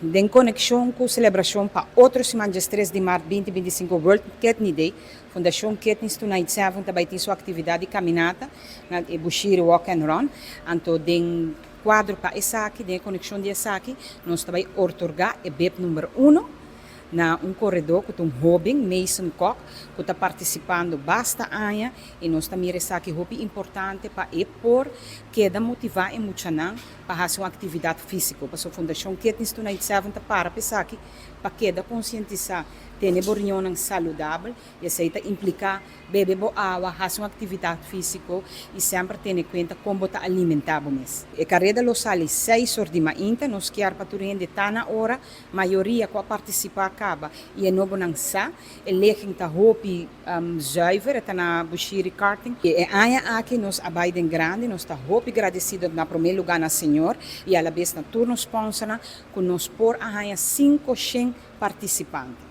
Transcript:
Den konekshon ku selebrashon pa otro siman 13 di mart 2025, World Kidney Day, Fundashon Kidneys 297 tambe tin su aktividat di kaminata na e Bushiri Walk and Run. Anto den kuadro pa esaki, den konekshon di esaki, nos tambe ta otorgá e bib number 1 na un koredó ku un hóben, Mason Koch, ku ta partisipando basta aña i nos tambe esaki hopi importante pa e por keda motivá e muchanan pa hasi un aktividat físiko. Pa e Fundashon Kidneys 297 ta para pensa aki pa keda konsientisá, tene bo riñon saludabel i esei ta impliká bebe bo awa, hasi un aktividat físiko i semper tene kuenta kon bo ta alimentá bo mes. E kareda lo sali 6 or di mainta, nos ke pa tur hende ta na ora, mayoria ku a partisipá kaba i e nobonan sa, e ligging ta hopi zuiver, ta na Bushiri Karting. E aña aki nos a bai den grandi, nos ta hopi gradesido na promé lugá na Señor i a la bes na tur nos sponsor ku nos por a haña 500 partisipante.